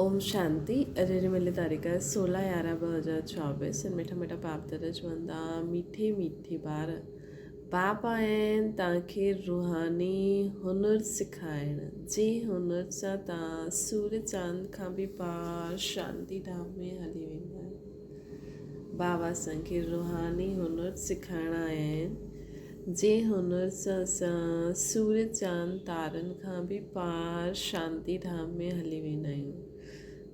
اوم شانتي اڄ جي ملي تاريخ 16 11 2024 سن مٺا مٺا پاپ دادا چوندا ميٺي ميٺي ٻار باپ آهن تان کي روحاني هنر سکائڻ جي هنر سان تان سورج چاند کان به پار شانتي ڌام ۾ هلي ويندا آهيو بابا اسان کي روحاني هنر سکائڻ آيا آهن جنهن هنر سان اسان سورج چاند تارن کان به پار شانتي ڌام ۾ هلي ويندا آهيون.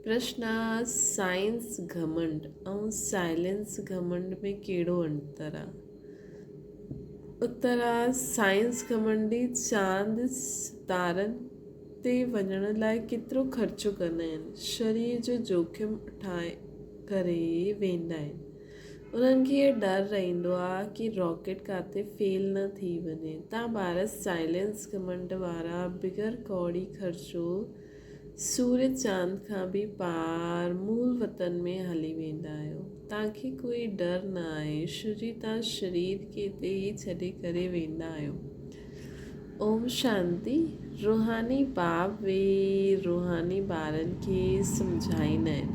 پرشن آ سائنس گهمنڊ ۽ سائلنس گهمنڊ ۾ ڪهڙو انتر آ؟ اتر آ سائنس گهمنڊي چاند تارن تي وڃڻ لاء ڪيترو خرچو ڪندا آهن، شرير جو جوکم اٺائي ڪري ويندا آهن. انهن کي اهو ڊر رهندو آ ڪي راڪيٽ ڪاٿي فيل نه ٿي وڃي. تان ٻار سائلنس گهمنڊ وارا بغير ڪوڙي خرچو سورج چاند کان به پار مول وطن ۾ هلي ويندا آهيو. تان کي ڪوئي ڊر نه آهي شجي تان شرير کي اتي ئي ڇڏي ڪري ويندا آهيو. اوم شانتي روحاني باپ به روحاني ٻارن کي سمجهائيندا آهن.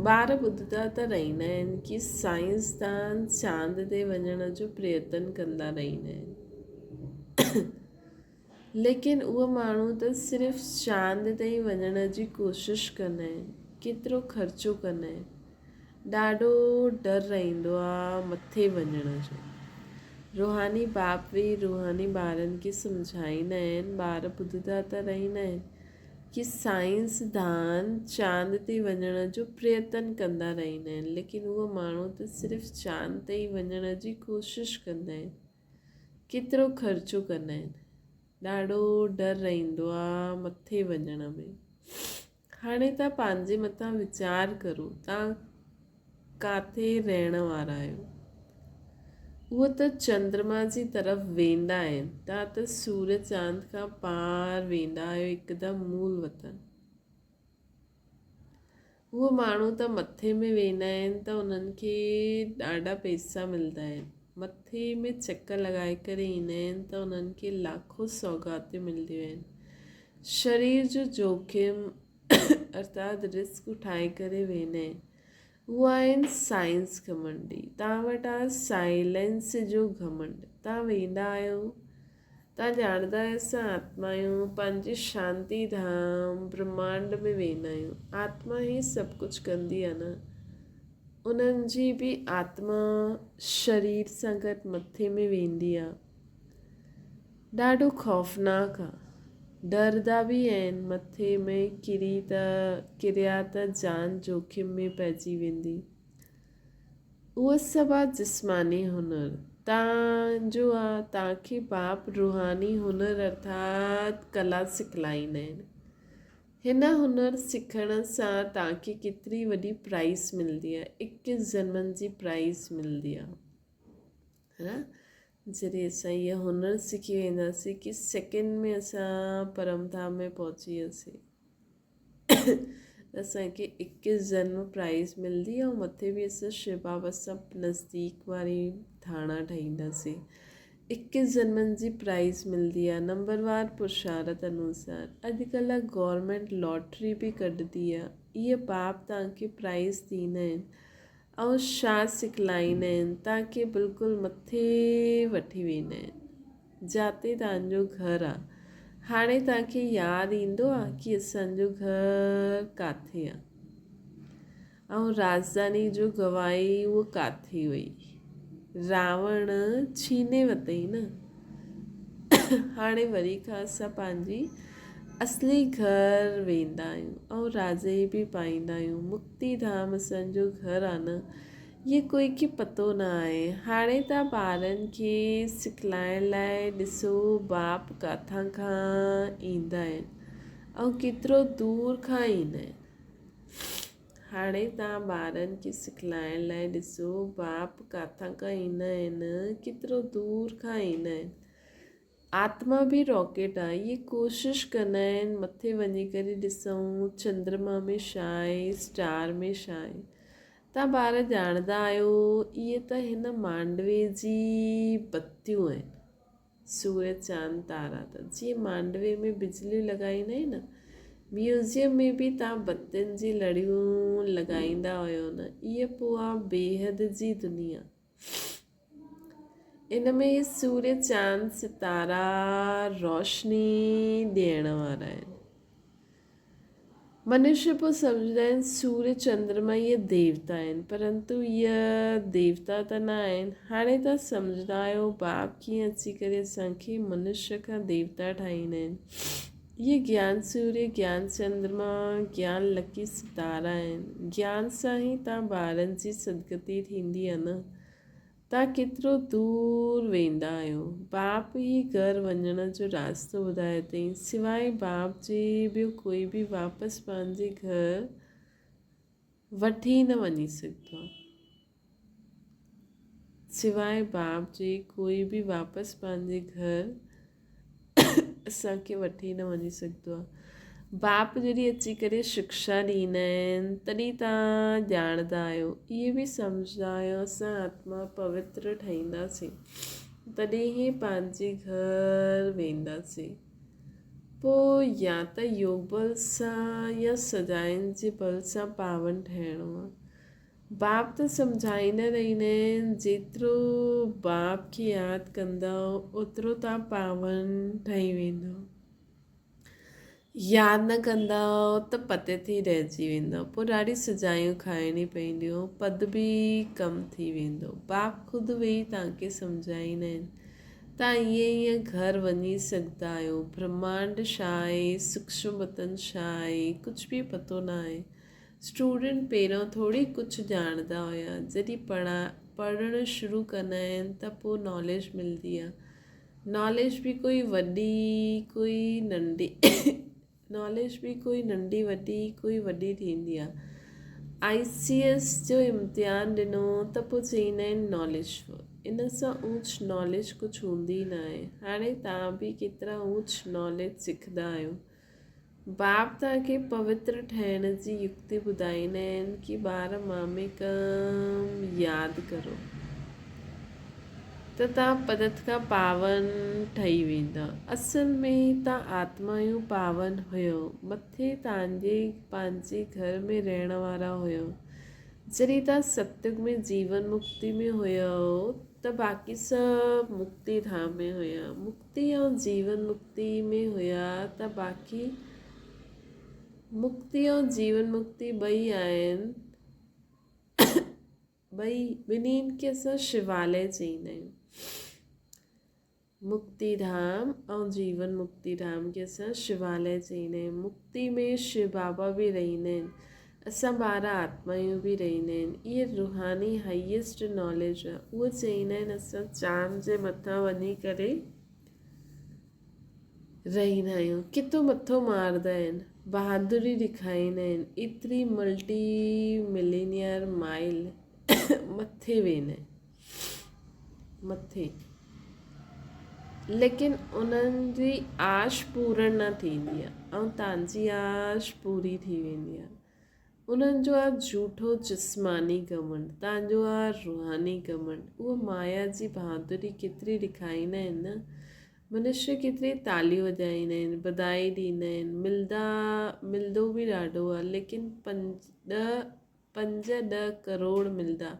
ٻار ٻڌندا ته رهندا آهن ڪي سائنسدان چاند تي وڃڻ جو پريتن ڪندا رهندا آهن. ليڪن اهي ماڻهو ته صرف چاند تائين وڃڻ جي ڪوشش ڪندا آهن. ڪيترو خرچو ڪندا آهن. ڏاڍو ڊر رهندو آ مٿي وڃڻ جو. روحاني باپ به روحاني ٻارن کي سمجهائيندا آهن، ٻار ٻڌندا ته رهندا آهن ڪي سائنس دان چاند تي وڃڻ جو پريتن ڪندا رهندا آهن ليڪن اهي ماڻهو ته صرف چاند تائين وڃڻ جي ڪوشش ڪندا آهن. ڪيترو خرچو ڪندا آهن. ڏاڍو ڊر رهندو آ مٿي وڃڻ ۾. هاڻي توهان پنهنجي مٿان ويچار ڪرو، توهان ڪاٿي رهڻ وارا آهيو؟ اهو ته چندرما جي طرف ويندا آهن، توهان ته سورج چاند کان پار ويندا آهيو هڪدم مول وطن. اهو ماڻهو ته مٿي ۾ ويندا آهن ته انهن کي ڏاڍا پئسا ملندا آهن. مٿي ۾ چڪر لڳائي ڪري ايندا آهن ته انهن کي لاکون سوغاتيون ملنديون آهن. شرير جو جوکم ارٿات رسڪ اٺائي ڪري ويندا آهن. اهو آهن سائنس گهمنڊي. توهان وٽ آهي سائلنس جو گهمنڊ. توهان ويندا آهيو. توهان ڄاڻندا آهيو اسان آتما آهيون. پنهنجي شانتي ڌام برهمانڊ ۾ ويندا آهيون. آتما ئي سڀ ڪجهه ڪندي آهي نه. انهن جي به آتما شرير سان گڏ مٿي ۾ ويندي آهي. ڏاڍو خوفناڪ آ. ڊردا به آهن مٿي ۾ ڪري ته ڪريا ته جان جوکم ۾ پئجي ويندي. اهو سڀ آ جسماني هنر. تان جو آ تان کي باپ روحاني هنر ارٿات ڪلا سکلائيندا آهن. هن هنر سکڻ سان تان کي ڪيتري وڏي پرائز ملندي آ. اڪيس جنمن جي پرائز ملندي آ. ها نه جڏهن اسان اهو هنر سکي وينداسين ڪي سيڪنڊ ۾ اسان پرم ڌام ۾ پهچي وياسين اسان کي اڪيس جنم پرائز ملندي ۽ مٿي به اسان شو بابا سان نزديڪ واري ٿاڻا ٺاهينداسين اڪيس جنمن جي پرائز ملندي آهي نمبر وار پرشارت انوسار اڄڪلهه گورنمينٽ لاٽري به ڪڍندي آهي اهي باپ توهان کي پرائز ڏيندا آهن ۽ شا سکلائيندا آهن، تان کي بلڪل مٿي وٺي ويندا آهن، جاتي تان جو گهر آ. هاڻي تان کي ياد ايندو آ ڪي اسان جو گهر ڪاٿي آ ۽ راڄڌاني جو گواهي اهو ڪاٿي هئي. راوڻ ڇيني وتئي نه. هاڻي وري کان اسان پنهنجي اصلي گهر ويندا آهيون ۽ راڄئي به پائيندا آهيون. مڪتي ڌام اسان جو گهر آ نه، اهي ڪوئي کي پتو نه آهي. هاڻي تان ٻارن کي سکلائڻ لاء ڏسو باپ ڪاٿان کان ايندا آهن ۽ ڪيترو دور کان ايندا آهن. هاڻي تان ٻارن کي سکلائڻ لاء ڏسو باپ ڪاٿان کان ايندا آهن، ڪيترو دور کان ايندا آهن. آتما به راڪيٽ آهي، اهي ڪوشش ڪندا آهن مٿي وڃي ڪري ڏسون چندرما ۾ ڇا آهي، اسٽار ۾ ڇا آهي. تان ٻار ڄاڻندا آهيو اهي ته هن مانڊوي جي بتيون آهن. سورج چاند تارا ته جيئن مانڊوي ۾ بجليون لڳائيندا آهن نه. ميوزيم ۾ به توهان بتين جي لڙيون لڳائيندا هيو نه، اهي پوء آ بيحد جي دنيا. ان ۾ هي سوريه، چاند، ستارا روشني ڏيڻ وارا آهن. منشيه پوء سمجهندا آهن سوريه، چندرما اهي ديوتا آهن، پرنتو اهي ديوتا ته نه آهن. هاڻي توهان سمجهندا آهيو باپ ڪيئن اچي ڪري اسان کي منشيه کان ديوتا ٺاهيندا آهن. اهي گيان سوريه، گيان چندرما، گيان لڪي ستارا آهن. گيان سان ئي توهان ٻارن جي سدگتي ٿيندي آهي نه. توهان ڪيترو دور ويندا آهيو. باپ ئي گهر وڃڻ جو راستو ٻڌايو اٿئي. سواء باپ جي ٻيو ڪوئي به واپس پنهنجي گهر وٺي نه وڃي سگهندو آهي. سواء باپ جي ڪوئي به واپس پنهنجي گهر اسان کي وٺي نه وڃي سگهندو آهي. باپ جڏهن اچي ڪري شڪشا ڏيندا آهن تڏهن توهان ڄاڻندا آهيو، اهي به سمجهندا آهيو اسان آتما پوتر ٺهينداسين تڏهن ئي پنهنجي گهر وينداسين. پوء يا ته يوگ بل سان يا سزائن جي بل سان پاون ٺهڻو آهي. باپ ته سمجهائيندا رهندا آهن، جيترو باپ کي ياد ڪندؤ اوترو توهان پاون ٺهي ويندؤ. ياد نه ڪندؤ ته پتي ٿي رهجي ويندؤ. پوء ڏاڍي سزايون کائڻي پونديون، پد به ڪم ٿي ويندو. باپ خود ويهي توهان کي سمجهائيندا آهن. توهان ائين ائين گهر وڃي سگهندا آهيو. برهمانڊ ڇا آهي، سوڪشم وطن ڇا آهي، ڪجهه به پتو نه آهي. اسٽوڊنٽ پهريون ٿوري ڪجهه ڄاڻندا هيا، جڏهن پڙهڻ شروع ڪندا آهن ته پوء ناليج ملندي آهي. ناليج به ڪوئي وڏي ڪوئي ننڍي ناليج به ڪوئي ننڍي وڏي ڪوئي وڏي ٿيندي آهي. آئي سي ايس جو امتحان ڏنو ته پوء چئيندا آهن ناليج ان سان اوچ ناليج ڪجهه هوندي نه آهي. هاڻي توهان به ڪيترا اوچ ناليج سکندا آهيو. باپ توهان کي پوتر ٺهڻ جي يڪتي ٻڌائيندا آهن ڪي ٻار ماميڪم ياد ڪرو ته توهان پدت کان پاون ٺهي ويندا. اصل ۾ توهان آتمايون پاون هيو، مٿي توهان جي پنهنجي گهر ۾ رهڻ وارا هيو. جڏهن توهان ستيگ ۾ جيون مڪتي ۾ هيؤ ته باقي سڀ مڪتي ڌام ۾ هيا. مڪتي ۽ جيون مڪتي ۾ هيا ته باقي مڪتي ۽ جيون مڪتي ٻئي آهن. ٻئي ٻنهين کي اسان شواليه چئيندا آهيون. مڪتي ڌام ۽ جيون مڪتي ڌام کي اسان شواليه چئيندا آهيون. مڪتي ۾ شو بابا به رهندا آهن. اسان ٻار آتمايون به رهندا آهن. اهي روحاني هائيسٽ ناليج آهي. اهو چئيندا آهن اسان چاند جي مٿان وڃي ڪري رهندا آهيون. ڪيترو مٿو مارندا آهن. بهادري ڏيکاريندا آهن. ايتري ملٽي ملينيئر مائل مٿي ويندا آهن. مٿي. ليڪن انهن جي آش پورڻ نه ٿيندي آهي ۽ توهان جي آش پوري ٿي ويندي آهي. انهن جو آهي جهوٺو جسماني گهمنڊ، توهان جو آهي روحاني گهمنڊ. اهو مايا جي بهادري ڪيتري ڏيکاريندا آهن نه. منشيه ڪيتري تاليون وڄائيندا آهن، وڌائي ڏيندا آهن، ملدا ملدو به ڏاڍو آهي ليڪن پنج ڏهه پنج ڏهه ڪروڙ ملدا.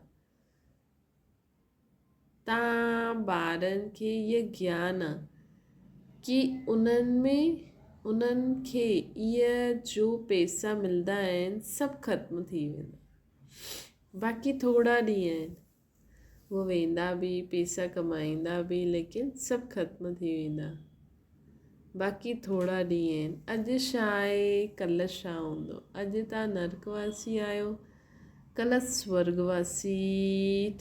تان ٻارن کي اهي گيان آ ڪي انهن ۾ انهن کي اهي جو پيسا ملدا آهن سڀ ختم ٿي ويندا باقي ٿورا ڏينهن آهن هو ويندا به پيسا ڪمائيندا به ليڪن سڀ ختم ٿي ويندا باقي ٿورا ڏينهن آهن اڄ ڇا آهي ڪلهه ڇا هوندو اڄ تان نرڪ واسي آهيو ڪلهه سورڳ واسي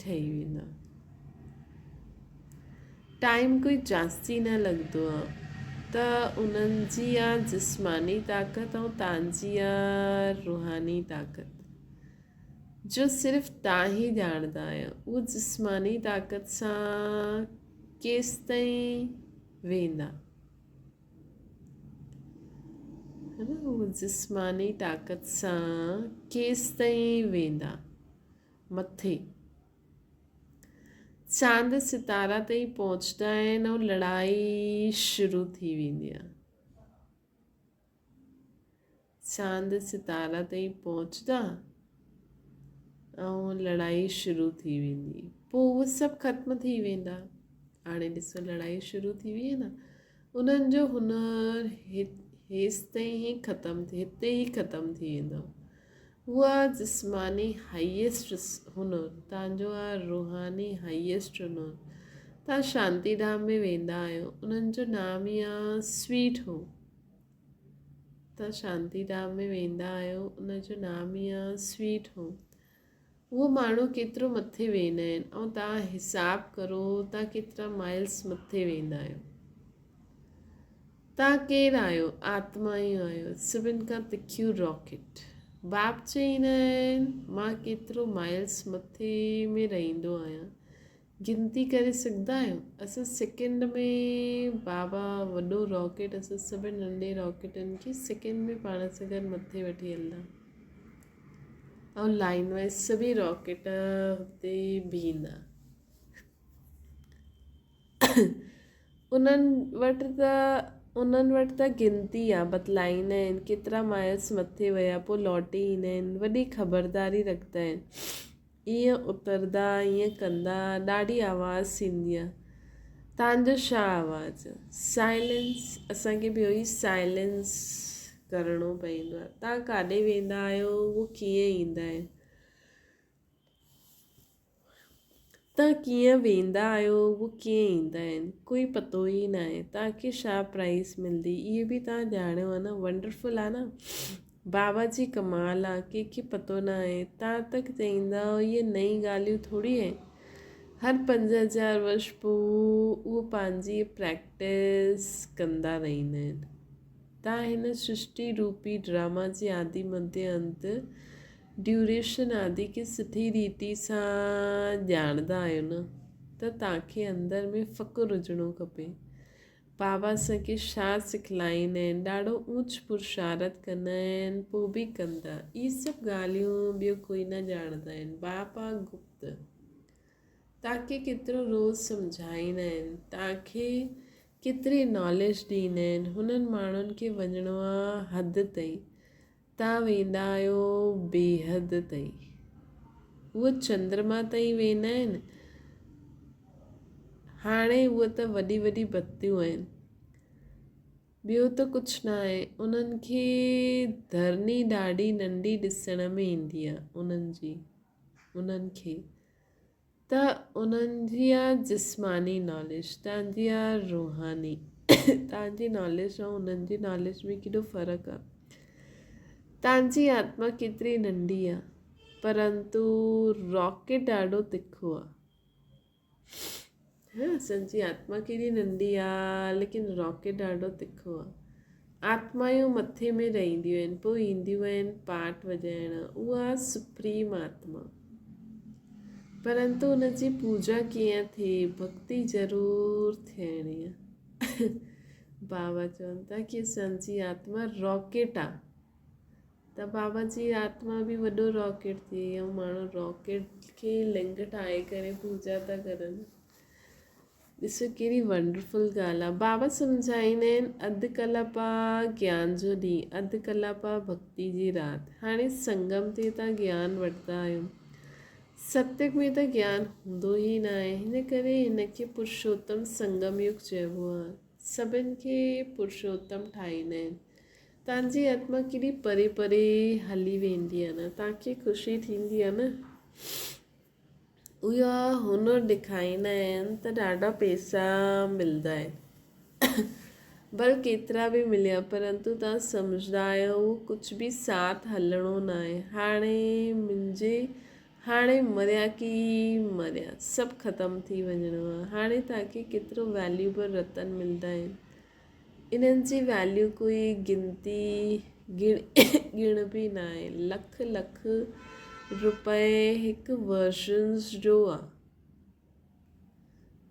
ٺهي ويندا. ٽائيم ڪوئي جاستي نه لڳندو آ ته انهن جي آ جسماني طاقت ۽ تان جي آ روحاني طاقت جو صرف تان ئي ڄاڻندا آهيو اهو جسماني طاقت سان ڪيستائين ويندا. هو جسماني طاقت سان ڪيستائين ويندا مٿي چاند ستارا تائين پهچندا آهن ۽ لڙائي شروع ٿي ويندي آهي. چاند ستارا تائين پهچندا ۽ لڙائي شروع ٿي ويندي. پوء اهي سڀ ختم ٿي ويندا. هاڻي ڏسو لڙائي شروع ٿي وئي آهي نه. انهن جو هنر هيستائين ئي ختم ٿي هتي ئي ختم ٿي ويندو. اهو آهي جسماني هائيسٽ هنر، تان جو آهي روحاني هائيسٽ هنر. تان شانتي ڌام ۾ ويندا آهيو، انهن جو نام ئي آهي سويٽ هوم. تان شانتي ڌام ۾ ويندا آهيو، ان جو نام ئي آهي سويٽ هوم. اهو ماڻهو ڪيترو مٿي ويندا آهن ۽ تان حساب ڪرو تان ڪيترا مائلس مٿي ويندا آهيو. تان ڪير آهيو؟ آتما ئي آهيو، سڀن کان تکيون راڪيٽ. باپ چئيندا آهن مان ڪيترو مائلس مٿي ۾ رهندو آهيان، گنتي ڪري سگهندا آهيو؟ اسان سيڪنڊ ۾ بابا وڏو راڪيٽ اسان سڀن ننڍي راڪيٽن کي سيڪنڊ ۾ پاڻ سان گڏ مٿي وٺي هلندا ۽ لائن وائز سڀئي راڪيٽ هتي بيهندا. انهن وٽ ته انهن وٽ ته گنتي آ بتلائيندا آهن ڪيترا مائلس مٿي ويا پوء لوٽي ايندا آهن وڏي خبرداري رکندا آهن. ائين اتردا، ائين ڪندا، ڏاڍي آواز ٿيندي آ. تان جو ڇا آواز؟ سائلنس، اسان کي به اهو ئي سائلنس ڪرڻو پوندو آ. تان ڪاڏي ويندا آهيو، اهو ڪيئن ايندا آهن؟ تان ڪيئن ويندا آهيو، اهو ڪيئن ايندا آهن؟ ڪوئي پتو ئي ناهي. تان کي ڇا پرائز ملندي، اهي به تان ڄاڻيو آ نه؟ ونڊرفل آ نه؟ بابا جي ڪمال آ، ڪنهن کي پتو نه آهي. تان تڪ چئيندا اهي نئين ڳالهيون ٿوري آهن. هر 5000 ورش پوء اهو پنهنجي پريڪٽس ڪندا رهندا آهن. تان هن سرشٽي روپي ڊراما جي آدي مڌيه انت، ڊيوريشن آدي کي سٺي ريتي سان ڄاڻندا آهيو نه ته تان کي اندر ۾ فخر هجڻو کپي. بابا اسان کي ڇا سکلائيندا آهن، ڏاڍو اوچ پرشارت ڪندا آهن، پوء به ڪندا. اهي سڀ ڳالهيون ٻيو ڪوئي نه ڄاڻندا آهن. باپ آ گپت. توهان کي ڪيترو روز سمجهائيندا آهن، توهان کي ڪيتري ناليج ڏيندا آهن. هنن ماڻهن کي وڃڻو آ حد تائين، توهان ويندا آهيو بيحد تائين. اهي چندرما تائين ويندا آهن. هاڻي اهي ته وڏي وڏي بتيون آهن. ٻيو ته ڪجهه نه آهي. انهن کي ڌرڻي ڏاڍي ننڍي ڏسڻ ۾ ايندي آهي. انهن جي انهن کي. ته انهن جي آ جسماني ناليج توهان جي آ روحاني توهان جي ناليج ۽ انهن جي ناليج ۾ ڪيڏو فرق آ توهان جي آتما ڪيتري ننڍي آ پرنتو راڪيٽ ڏاڍو تکو آ ها اسان جي آتما ڪيڏي ننڍي آ ليڪن راڪيٽ ڏاڍو تکو آ آتمايون مٿي ۾ رهنديون آهن پوء اينديون آهن پاٽ وڄائڻ اها سپريم آتما پرنتو ان جي پوڄا ڪيئن ٿئي ڀڳتي ضرور ٿيڻي آهي بابا چون ٿا ڪي اسان جي آتما راڪيٽ آ ته بابا جي آتما به وڏو راڪيٽ ٿئي ۽ ماڻهو راڪيٽ کي لنگ ٺاهي ڪري پوڄا ٿا ڪرن ڏسو ڪهڙي ونڊرفل ڳالهه آ. بابا سمجهائيندا آهن اڌ ڪلاپ آ گيان جو ڏينهن، اڌ ڪلاپ آ ڀڳتي جي رات. هاڻي سنگم تي تان گيان وٺندا آهيو. ستيگ ۾ ته گيان هوندو ئي ناهي. هن ڪري هن کي پرشوتم سنگم يگ چئبو آ. سڀن کي پرشوتم ٺاهيندا آهن. تان جي آتما ڪيڏي پري پري هلي ويندي آ نه. تان کي خوشي ٿيندي آ نه. اها هنر ڏيکاريندا آهن ته ڏاڍا پئسا ملندا آهن. ڀل ڪيترا به مليا پرنتو توهان سمجهندا آهيو اهو ڪجهه به ساٿ هلڻو ناهي. هاڻي منهنجي هاڻي مريا ڪي مريا سڀ ختم ٿي وڃڻو آهي. هاڻي توهان کي ڪيترو ويليوبل رتن ملندا آهن. انهن جي ويليو ڪوئي گنتي ڳڻبي ناهي. لک لک روپئي هڪ ورشنز جو آ.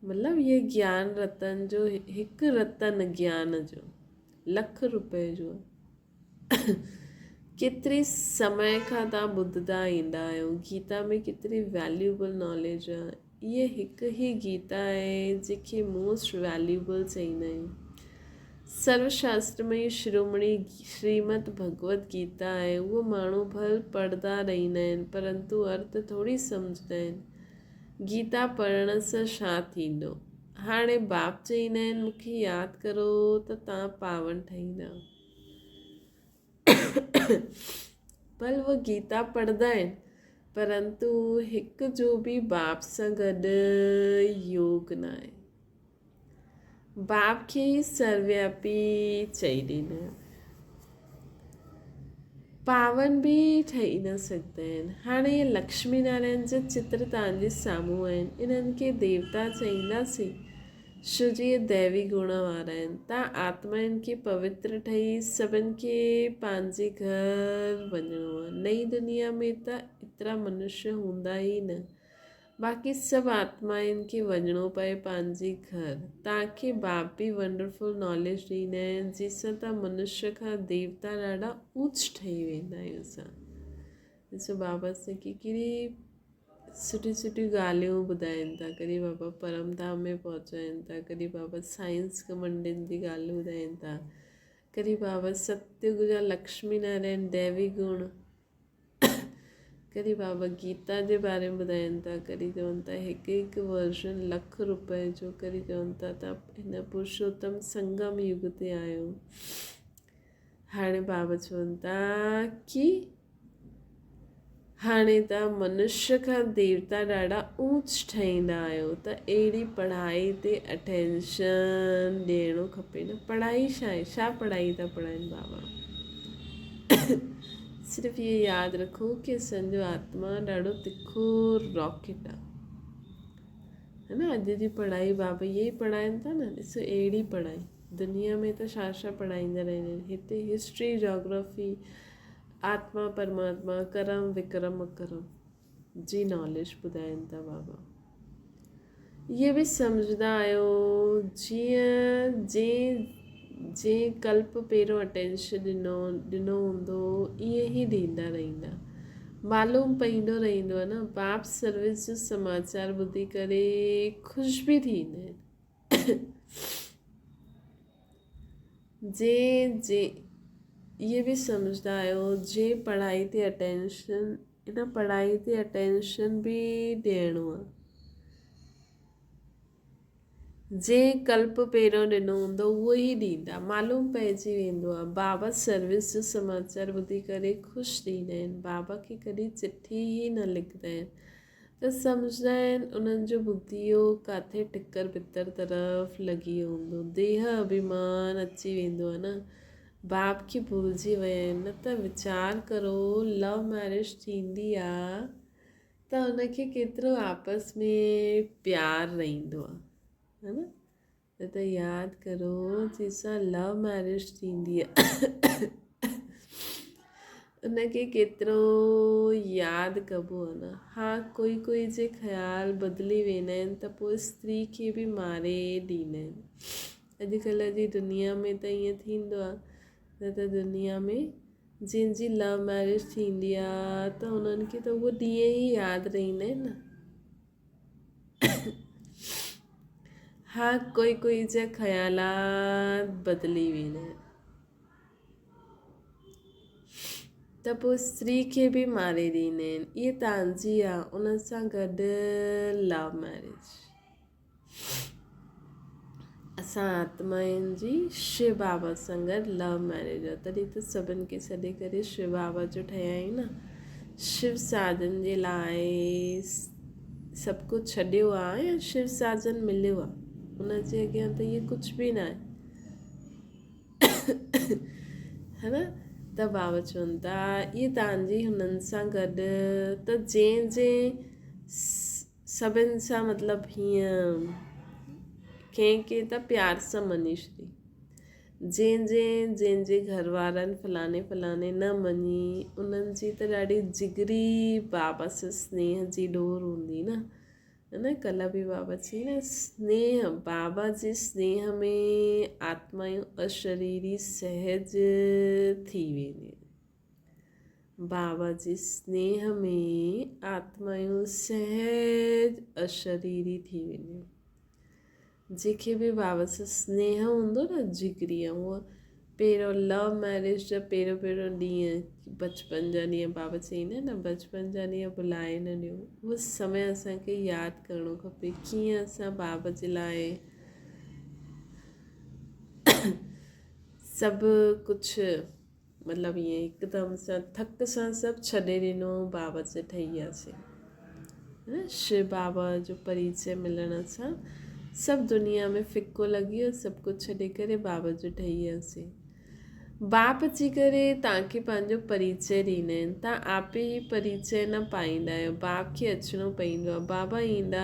مطلب هي گيان رتن جو هڪ رتن گيان جو لک روپئي جو آ. ڪيتري سمي کان توهان ٻڌندا ايندا آهيو گيتا ۾ ڪيتري ويليوبل ناليج آ. اهي هڪ ئي گيتا آهي جنهن کي موسٽ ويليوبل چئيندا آهيون. سرو شاسترمئي شرومڻي شريمد ڀڳوت گيتا آهي، اهو ماڻهو ڀل پڙهندا رهندا آهن، پرنتو ارٿ ٿوري سمجهندا آهن. گيتا پڙهڻ سان ڇا ٿيندو؟ هاڻي باپ چئيندا آهن، مون کي ياد ڪرو ته توهان پاون ٺهيندا. ڀل اهي گيتا پڙهندا آهن، پرنتو هڪ جو به باپ سان گڏ يوگ ناهي. باپ کي ئي سروياپي چئي ڏيندا آهن. پاون به ٺهي نه سگهندا آهن. هاڻي اهي لڪشمي نارائڻ جا چتر توهان جي سامهون آهن. انهن کي ديوتا چئينداسين، ڇو جو اهي ديوي گڻ وارا آهن. توهان آتمائن کي پوتر ٺهي سڀن کي پنهنجي گهر وڃڻو آهي. نئين دنيا ۾ ته ايترا منشيه هوندا ئي نه. باقي سڀ آتمائن کي وڃڻو پئي پنهنجي گهر. توهان کي باپ به ونڊرفل ناليج ڏيندا آهن جنهن سان توهان منشيه کان ديوتا ڏاڍا اوچ ٺهي ويندا آهيو. اسان ڏسو بابا اسان کي ڪهڙي سٺيون سٺيون ڳالهيون ٻڌائين ٿا. ڪڏهن بابا پرم ڌام ۾ پهچائين ٿا، ڪڏهن بابا سائنس گهمنڊين جي ڳالهيون ٻڌائين ٿا، ڪڏهن بابا ستيگ جا لڪشمي نارائڻ ديوي گڻ، ڪڏهن بابا گيتا جي باري ۾ ٻڌائين ٿا، ڪڏهن چون ٿا هڪ هڪ ورجن لک روپئي جو، ڪڏهن چون ٿا ته هن پرشوتم سنگم يگ تي آيو. هاڻي بابا چون ٿا ڪي هاڻي ته منشيه کان ديوتا ڏاڍا اوچ ٺهيندا آهيو ته اهڙي پڙهائي تي اٽينشن ڏيڻو کپي نه. پڙهائي ڇا آهي؟ ڇا پڙهائي ٿا پڙهائين بابا؟ صرف اهو ياد رکو ڪي اسان جو آتما ڏاڍو تکو راڪيٽ آ ها نه. اڄ جي پڙهائي بابا اهي ئي پڙهائين ٿا نه. ڏسو اهڙي پڙهائي دنيا ۾ ته ڇا ڇا پڙهائيندا رهندا آهن. هتي هسٽري جاگرافي آتما پرماتما ڪرم وڪرم اڪرم جي ناليج ٻڌائين ٿا بابا. اهي به سمجهندا آهيو جيئن جنهن جنهن ڪلپ پهريون اٽينشن ڏنو ڏنو هوندو ائين ئي ڏيندا رهندا. معلوم پئيندو رهندو آهي نه. باپ سروس جو سماچار ٻڌي ڪري خوش به ٿيندا آهن. جنهن جنهن اهي به سمجهندا آهيو جنهن پڙهائي تي اٽينشن ان پڙهائي تي اٽينشن به ڏيڻو آهي. جنهن ڪلپ پهريون ڏنو هوندو اهو ئي ڏيندا. معلوم پئجي ويندو آهي. بابا سروس جو سماچار ٻڌي ڪري خوش ٿيندا آهن. بابا کي ڪڏهن چٺي ئي نه لکندا آهن ته سمجهندا آهن انهن جو ٻڌيو ڪاٿي ٽڪر پتر طرف لڳي ويو هوندو. ديهه اڀيمان اچي ويندو آهي نه. باپ کي ڀلجي ويا آهن. نه ته ويچار ڪرو لو ميرج ٿيندي آ ته ان کي ڪيترو آپس ۾ پيار رهندو آ ها نه. نه ته ياد ڪرو جنهن سان لو ميرج ٿيندي آ ان کي ڪيترو ياد ڪبو آ نه. ها ڪوئي ڪوئي جي خيال بدلي ويندا آهن ته پوء استري کي به ماري ڏيندا آهن. اڄڪلهه جي دنيا ۾ ته ائين ٿيندو آ نه ته دنيا ۾ جنهن جي لو ميرج ٿيندي آ ته انهن کي ته اهو ڏينهن ئي ياد رهندا آهن نه. ها ڪوئي ڪوئي جا خيالات بدلي ويندا آهن ته پوء استري کي به ماري ڏيندا آهن. اهي تانجي آ ان سان گڏ لو ميرج. اسان آتمائن جي شو بابا سان گڏ لو ميريج آ تڏهن ته سڀن کي سڏي ڪري شو بابا جو ٺهيائين نه. شو ساجن جي لاء سڀ ڪجهه ڇڏيو آ يا شو ساجن مليو آ ان جي اڳيان ته اهي ڪجهه به نه آهي ها نه. ته بابا چون ٿا اهي تانجي هنن سان گڏ ته جنهن جنهن سڀن سان مطلب هيئن ڪنهن ڪنهن ته پيار سان مڃي ڇڏي. جنهن جنهن جنهن جي گهر وارن فلاڻي فلاڻي نه مڃي انهن جي ته ڏاڍي جگري بابا سان سنيهه جي ڏور هوندي نه. نه ڪلهه به بابا چئي نه سنيهه بابا جي سنيهه ۾ آتمائون اشريري سهج ٿي وينديون. بابا جي سنيهه ۾ آتمائون سهج اشريري ٿي وينديون. جنهن کي به بابا سان سنيهه هوندو نه جگري ۽ اهو پهريون لو ميريج جا پهريون پهريون ڏينهن بچپن جا ڏينهن بابا چئيندا آهن نه بچپن جا ڏينهن ڀلائي نه ڏيو اهو سمي اسان کي ياد ڪرڻو کپي ڪيئن اسان بابا جي لاء سڀ ڪجهه مطلب ائين هڪدم سان ٿڪ سان سڀ ڇڏي ڏنو بابا سان ٺهي وياسين شو بابا جو پريچي ملڻ سان سڀ دنيا ۾ ڦڪو لڳي ويو سڀ ڪجهه ڇڏي ڪري بابا جو ٺهي وياسين باپ اچي ڪري توهان کي پنهنجو پريچي ڏيندا آهن توهان آپي هي پريچي نه پائيندا آهيو باپ کي اچڻو پئيندو آهي بابا ايندا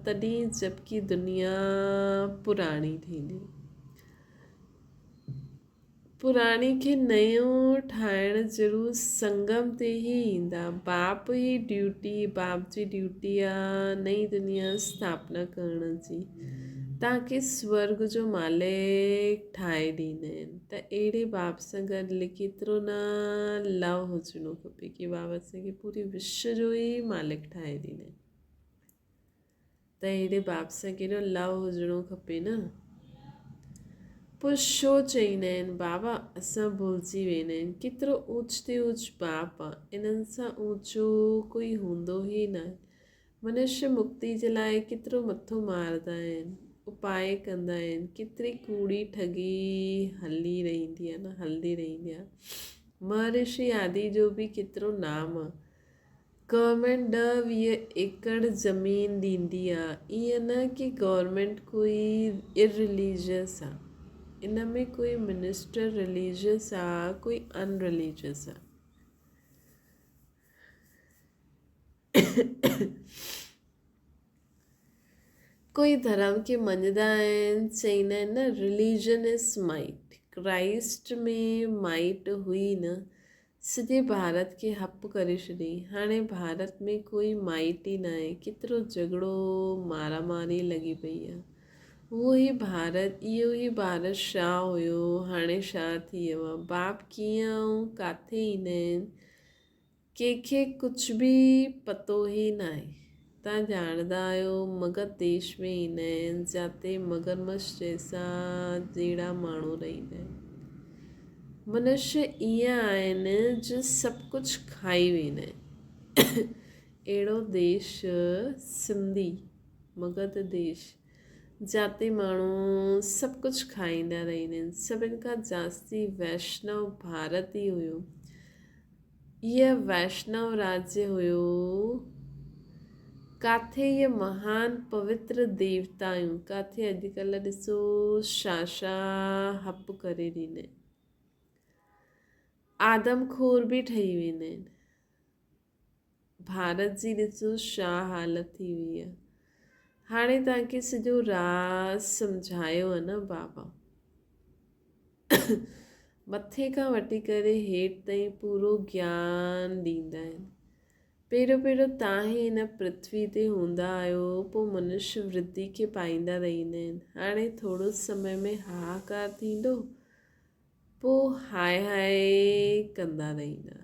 تڏهن جبڪي دنيا پراڻي ٿيندي پراڻي کي نيون ٺاهڻ ضرور سنگم تي ئي ايندا. باپ ئي ڊيوٽي، باپ جي ڊيوٽي آ نئين دنيا اسٿاپنا ڪرڻ جي. توهان کي سورڳ جو مالڪ ٺاهي ڏيندا آهن ته اهڙي باپ سان گڏ ڪيترو نه لو هجڻو کپي ڪي بابا اسان کي پوري وشو جو ئي مالڪ ٺاهي ڏيندا آهن. ته اهڙي باپ سان ڪيڏو لو هجڻو کپي نه. پوء ڇو چئيندا آهن بابا اسان ڀلجي ويندا آهن. ڪيترو اوچ تي اوچ باپ آ. انهن سان اوچو ڪوئي هوندو ئي ناهي. منشي مڪتي جي لاء ڪيترو مٿو مارندا آهن. اپاء ڪندا آهن. ڪيتري ڪوڙي ٺڳي هلي رهندي آ نه هلندي رهندي آ. مهرشي آدي جو به ڪيترو نام آ. گورنمينٽ ڏهه 20 ايڪڙ زمين ڏيندي آ ائين نه ڪي گورنمينٽ ڪوئي اررليجس آ ان ۾ ڪوئي منسٽر رليجس آ ڪوئي ان رليجس آ. ڪوئي ڌرم کي مڃدا آهن چئيندا آهن نه رليجن از مائيٽ ڪرائسٽ ۾ مائيٽ هئي نه سڄي ڀارت کي هپ ڪري ڇڏيائين. هاڻي ڀارت ۾ ڪوئي مائٽ ئي ناهي. ڪيترو جهڳڙو مارا ماري لڳي پئي آ. اهو ئي ڀارت، اهو ئي ڀارت ڇا هيو، هاڻي ڇا ٿي ويو آ. باپ ڪيئن ۽ ڪاٿي ايندا آهن، ڪنهن کي ڪجهه به پتو ئي ناهي. توهان ڄاڻندا آهيو مگڌ ديش ۾ ايندا آهن جاتي مگرمڇ جيسا جهڙا ماڻهو رهندا آهن. منشي ائين آهن جو سڀ ڪجهه کائي ويندا آهن. اهڙو ديش سنڌي مگڌ ديش جاتي ماڻهو سڀ ڪجهه کائيندا رهندا آهن. سڀن کان جاستي ويشنو ڀارت ئي هيو. اهي ويشنو راجيه هيو، ڪاٿي اهي مهان پوتر ديوتائون، ڪاٿي اڄڪلهه ڏسو شا شا هپ ڪري ڏيندا آهن. آدم خور به ٺهي ويندا آهن. ڀارت جي ڏسو شا حالت ٿي وئي آهي. هاڻي توهان کي سڄو راز سمجهايو آهي نه بابا. مٿي کان وٺي ڪري هيٺ تائين پورو گيان ڏيندا آهن. پهريون پهريون توهان ئي هن پرٿوي تي هوندا آهيو، پوء منش ورڌي کي پائيندا رهندا آهن. هاڻي ٿورو سمي ۾ هاهاڪار ٿيندو، پوء هاء هاء ڪندا رهندا.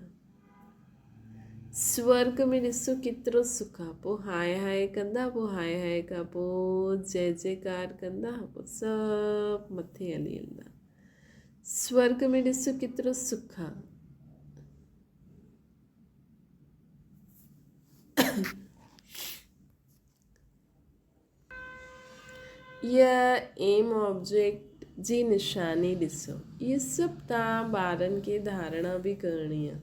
سورڳ ۾ ڏسو ڪيترو سک آ، پوء هاء هاء ڪندا، پوء هاء هاء کان پوء جئه جئڪار ڪندا، پوء سڀ مٿي هلي هلندا. سورڳ ۾ ڏسو ڪيترو سک آ. اها ايم آبجيڪٽ جي نشاني ڏسو. اهي سڀ توهان ٻارن کي ڌارڻا به ڪرڻي آ.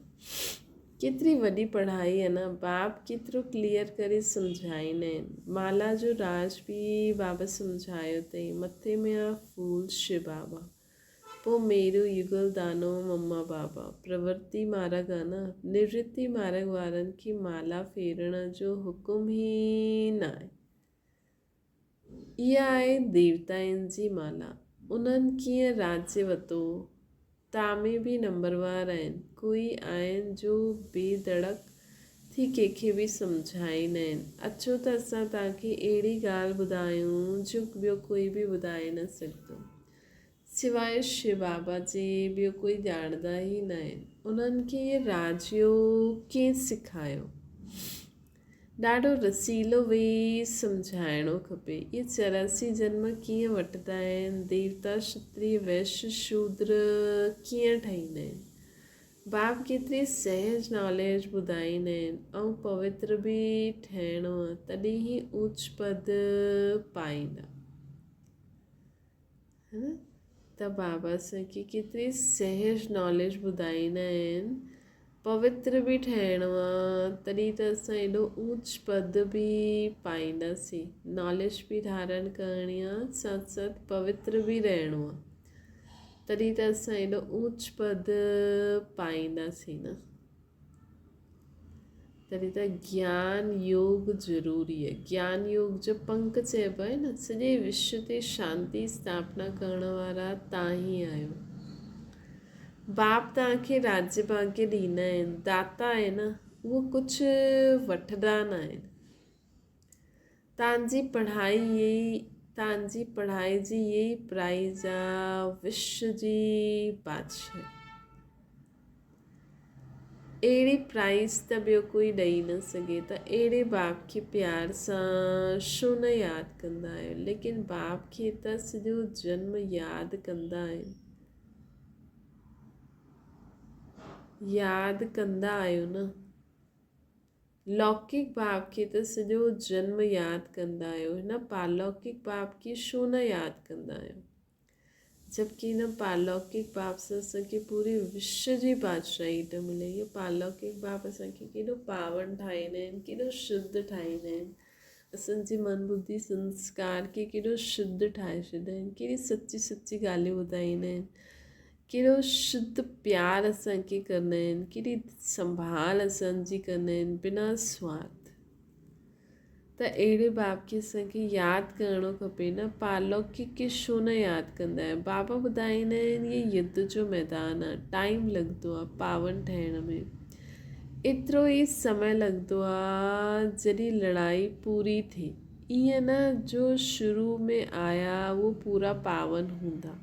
ڪيتري وڏي پڙهائي آ نه. باب ڪيترو ڪليئر ڪري سمجهائيندا آهن. مالا جو راز به بابا سمجهايو اٿئي. مٿي ۾ آ ڦول شو بابا. پوء ميرو يگل دانو مما بابا. پرورتي مارگ آ نه. نورتي مارگ وارن کي مالا ڦيرڻ جو حڪم ئي ناهي. اها آهي ديوتائن جي مالا. انهن ڪيئن راڄ وتو؟ ٽامي به نمبروار آهن. ڪوئي آهن جو بي ڌڙڪ ٿي ڪنهن کي به سمجهائيندا آهن. اچو ته اسان توهان کي اهڙي ڳالهه ٻڌايون جو ٻيو ڪوئي به ٻڌائي نه سگهندو. سواء شو بابا جي ٻيو ڪوئي ڄاڻندا ئي ناهن. انهن کي اهي راڄيو ڪنهن سکايو؟ ڏاڍو رسيلو ويهي سمجهائڻو کپي. اهي 84 جنم ڪيئن وٺندا آهن، ديوتا، شتري، ويش، شودر ڪيئن ٺهيندا آهن. باپ ڪيتري سهج ناليج ٻڌائيندا آهن ۽ پوتر به ٺهڻو آهي تڏهن ئي اوچ پد پائيندا. ته بابا اسان کي ڪيتري سهج ناليج ٻڌائيندا آهن پوتر به ٺهڻو آ تڏهن ته اسان ايڏو اوچ پد به پائينداسين ناليج به ڌارڻ ڪرڻي آ ساٿ ساٿ پوتر به رهڻو آ تڏهن ته اسان ايڏو اوچ پد پائينداسين نه. تڏهن ته گيان يوگ ضروري آهي. گيان يوگ جو پنک چئبو آهي نه، سڄي وشو تي شانتي اسٿاپنا ڪرڻ وارا توهان ئي آهيو. باپ توهان کي راجيه ڀاگيه ڏيندا آهن، داتا آهي نه، اهو ڪجهه وٺندا نه آهن. توهان جي پڙهائي ئي توهان جي پڙهائي جي ئي پرائيز آ وشو جي بادشاهي. اهڙي پرائيز ته ٻيو ڪوئي ڏئي نه سگهي ته اهڙي باپ کي پيار سان ڇو نه ياد ڪندا آهيو ليڪن باپ کي ته سڄو جنم ياد ڪندا آهن ياد ڪندا آهيو نه لوڪڪ باپ کي ته سڄو جنم ياد ڪندا آهيو هن پارلوڪڪ باپ کي ڇو نه ياد ڪندا آهيو جبڪه هن پارلوڪڪ باپ سان اسان کي پوري وشو جي بادشاهي ٿو ملي. اهو پارلوڪڪ باپ اسان کي ڪيڏو پاون ٺاهيندا آهن، ڪيڏو شڌ ٺاهيندا آهن. اسان جي من ٻڌي سنسڪار کي ڪيڏو شڌ ٺاهي ڇڏيندا آهن، ڪيڏي سچي سچي ڳالهيون ٻڌائيندا آهن، ڪيڏو شڌ پيار اسان کي ڪندا آهن، ڪيڏي سنڀال اسان جي ڪندا آهن بنا سوارٿ. ته اهڙي باب کي اسان کي ياد ڪرڻو کپي نه پارلوڪڪ کي ڇو نه ياد ڪندا آهيون بابا ٻڌائيندا آهن هي يڌ جو ميدان آهي ٽائيم لڳندو آهي پاون ٺهڻ ۾ ايترو ئي سمي لڳندو آهي جڏهن لڙائي پوري ٿئي ائين نه جو شروع ۾ آيا اهو پورا پاون هوندا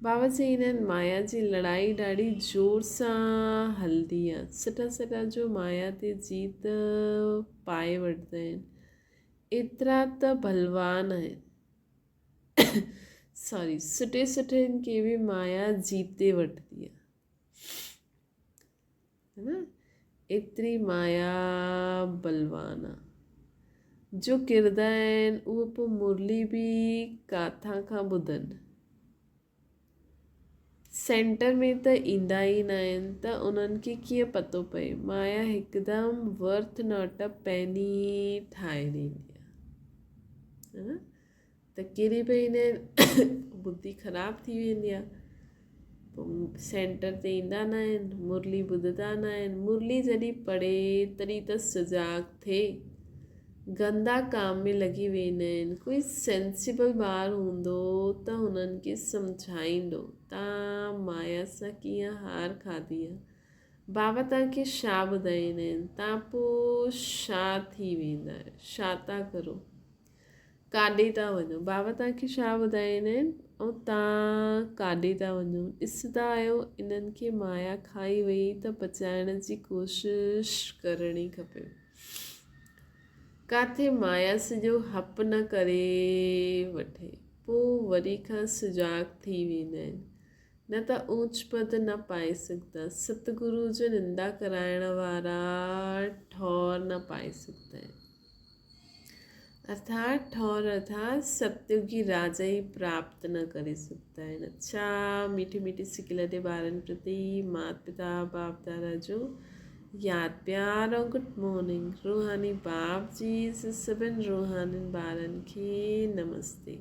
بابا چئيندا آهن مايا جي لڙائي ڏاڍي زور سان هلندي آهي. سٺا سٺا جو مايا تي جيت پائي وٺندا آهن. ايترا ته ڀلوان آهن. سوري سٺي سٺن کي به مايا جيتي وٺندي آهي. نه ايتري مايا بلوان آ. جو ڪردا آهن اهو پوء مرلي به ڪاٿان کان ٻڌن. سينٽر ۾ ته ايندا ئي ناهن ته انهن کي ڪيئن پتو پئي. مايا هڪدم ورٿ not a پيني ٺاهي ڏيندي آ. نه ته ڪري به ايندا آهن ٻڌي خراب ٿي ويندي آهي پوء سينٽر تي ايندا نه آهن مرلي ٻڌندا نه آهن مرلي جڏهن پڙهي تڏهن ته سجاڳ ٿئي گندا ڪام ۾ لڳي ويندا آهن ڪوئي سينسيبل ٻار هوندو ته هنن کي سمجهائيندو تان مايا سان ڪيئن هار کاڌي آهي بابا توهان کي ڇا ٻڌائيندا آهن تان پوء ڇا ٿي ويندا آهيو ڇا ٿا ڪرو ڪاڏي ٿا وڃو؟ بابا توهان کي ڇا ٻڌائيندا آهن ۽ توهان ڪاڏي ٿا وڃو؟ ڏسندا آهيو انهن کي مايا کائي وئي ته بچائڻ جي ڪوشش ڪرڻي کپي. ڪاٿي مايا سڄو هپ نه ڪري وٺي. پوء وري کان سجاڳ ٿي ويندا آهن. نه ته اوچ پد نه پائي سگهندا. ستگرو جو نندا ڪرائڻ وارا ٺور نه پائي سگهندا آهن. ارٿات ٺور ارٿات ستيوگي راجا ئي پراپت نه ڪري سگهندا آهن. اڇا ميٺي ميٺي سڪيلڌي ٻارن پرتي مات پتا باپ دادا جو ياد پيار ۽ گڊ مارننگ روحاني باپ جي سڀن روحانين ٻارن کي نمستي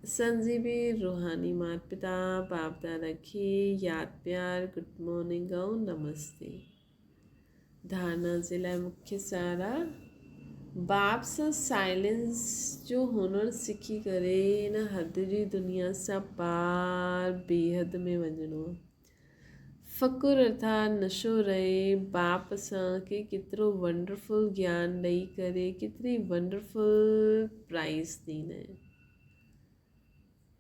اسان جي به روحاني مات پتا باپ دادا کي ياد پيار گڊ مارننگ ۽ نمستي. ڌارنا جي لاء مکيه سهارا باپ سان سائلنس جو هنر سکي ڪري هن حد جي دنيا سان پار بيحد ۾ وڃڻو آهي. فقر ارٿات نشو رهي باپ اسان کي ڪيترو ونڊرفل گيان ڏئي ڪري ڪيتري ونڊرفل پرائز ڏيندا آهن.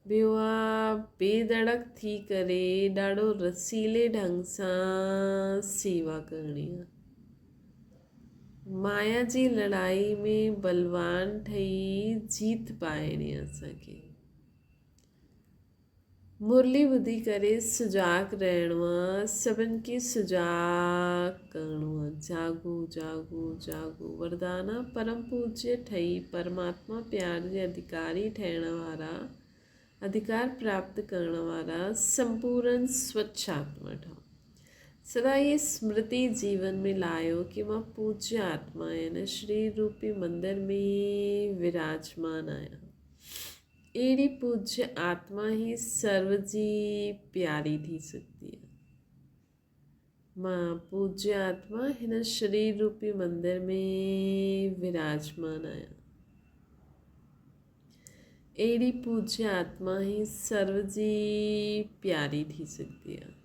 ٻيو آ بي ڌڙڪ ٿي ڪري ڏاڍو رسيلي ڍنگ سان سيوا ڪرڻي آ. مايا جي لڙائي ۾ بلوان ٺهي جيت پائڻي اسان کي. مرلي ٻڌي ڪري سجاڳ رهڻو آ، سڀن کي سجاڳ ڪرڻو آ. جاڳو جاڳو جاڳو. وردان آ پرم پوجيه ٺهي پرماتما پيار جي اڌڪاري ٺهڻ وارا، اڌڪار پراپت ڪرڻ وارا سمپورن سوڇ آتما ٺهو. سدا هيء سمرتي جيون ۾ لاهيو ڪي مان پوجيه آتما آهيان، هن شرير روپي مندر ۾ وراجمان آهيان. اهڙي پوجيه آتما ئي سرو جي پياري ٿي سگهندي آهي. مان پوجيه آتما هن شرير روپي مندر ۾ وراجمان آهيان. اهڙي پوجيه آتما ئي سرو جي پياري ٿي سگهندي آهي.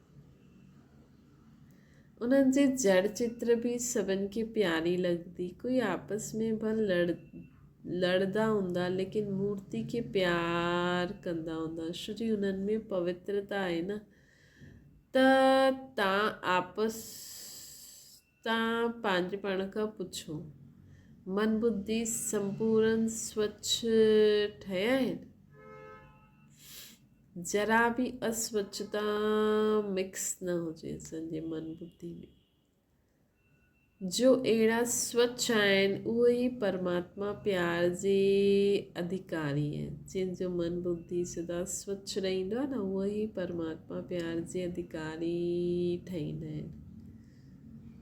انهن جي جڙ چتر به سڀن کي پياري لڳندي. ڪوئي آپس ۾ ڀل لڙندا هوندا ليڪن مورتي کي پيار ڪندا هوندا ڇو جي انهن ۾ پوترتا آهي نه ته تان آپس تان پنهنجي پاڻ کان پڇو من ٻڌي سمپورن سوڇ ٺهيا آهن؟ ذرا به اسوڇتا مڪس نه هجي اسان جي من ٻڌي ۾. جو اهڙا سوڇ آهن اهي ئي پرماتما پيار جي اڌڪاري آهن. جن جو من ٻڌي سدا سوڇ رهندو آهي نه اهي ئي پرماتما پيار جي اڌڪاري ٺهيندا آهن.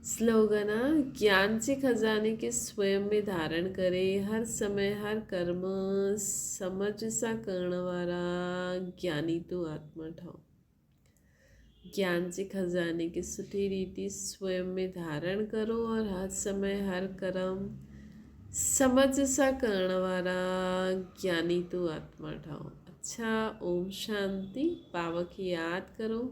سلوگن، گيان جي خزاني کي سويم ۾ ڌارڻ ڪري هر سمي هر ڪرم سمجهه سان ڪرڻ وارا گياني تون آتما ٺهو. گيان جي خزاني کي سٺي ريتي سويم ۾ ڌارڻ ڪرو اور هر سمي هر ڪرم سمجهه سان ڪرڻ وارا گياني تون آتما ٺهو. اڇا اوم شانتي. بابا کي ياد ڪرو.